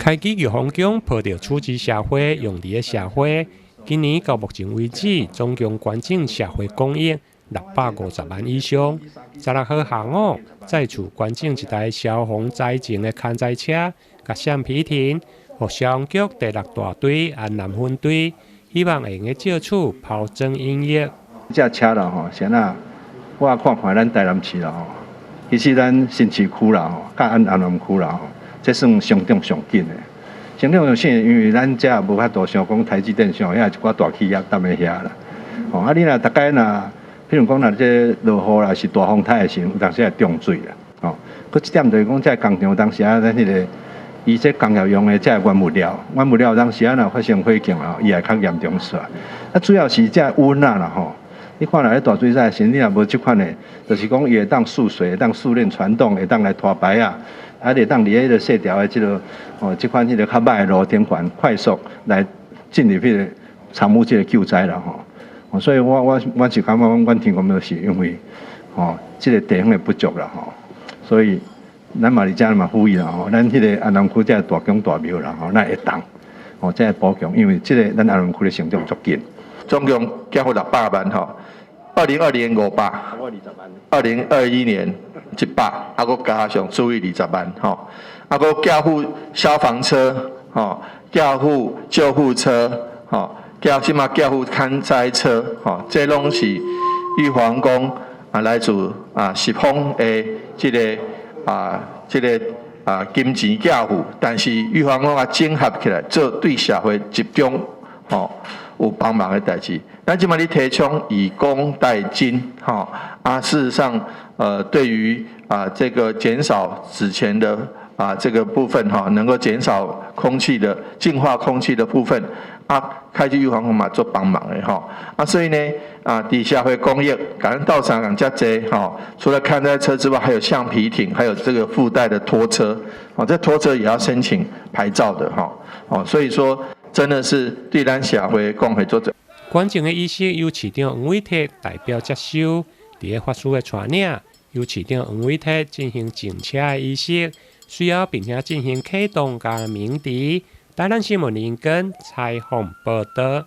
開啟玉皇宮抱著處置社會、用佇咧社會。今年到目前為止，總共捐贈社會公益650萬以上。16號下午，再次捐贈一台消防災情的勘災車，佮橡皮艇，予消防局第六大隊安南分隊，希望會用得借此拋磚引玉。這車啦吼，先啊，我看看咱台南市啦吼，其實咱新市區啦吼，佮安南區啦吼，這算相當上緊的。相當上緊，因為咱遮無法度想講台積電像遐一寡大企業踮咧遐啦。吼，啊，你若逐擺若，譬如講若這落雨啦，是大風颱的時陣，有當時會中水啦。吼，閣一點就是講，這工廠當時啊，咱彼個伊這工業用的這原物料，原物料當時啊若發生火警啊，伊會較嚴重煞。啊，主要是這溫啊啦吼。你看若咧大水災時，你若無這款的，就是講伊會當輸水，會當輸鏈傳動，會當來拖排啊，啊，會當佇彼個細條的這個哦，這款彼個較歹的路頂懸，快速來進入彼個參與這個救災啦吼。所以我是感覺講，阮天公廟是因為吼這個地方的不足啦吼，所以咱嘛佇遮嘛呼籲啦吼，咱彼個安南區這個大宮大廟啦吼，咱會當吼這個補強，因為這個咱安南區的成長足緊。總共寄付600萬吼。2020年500，2021年100，啊，閣加上注意20萬吼，啊，閣寄付消防車，吼，寄付救護車，吼，寄什麼寄付勘災車，吼，這攏是玉皇宮啊來自啊十方的這个啊這个啊金錢寄付，但是玉皇宮啊整合起來做對社會集中，吼，有幫忙的代誌。咱這擺咧提倡以工代賑，吼啊，事實上，對於啊這個減少紙錢的啊這個部分，哈，能夠減少空氣的淨化空氣的部分，啊，開啟玉皇宮嘛做幫忙的吼，啊，所以呢，啊，佇社會公益，共咱鬥相共遮濟，吼，除了勘災車之外，還有橡皮艇，還有這個附帶的拖車，哦，這拖車也要申請牌照的，哈，哦，所以說真的是對咱社會貢獻做者。捐贈的儀式由市長黃偉哲代表接收，佇咧法師的帶領，由市長黃偉哲進行贈車的儀式，隨後並且進行啟動佮鳴笛。台南新聞林根採訪報導。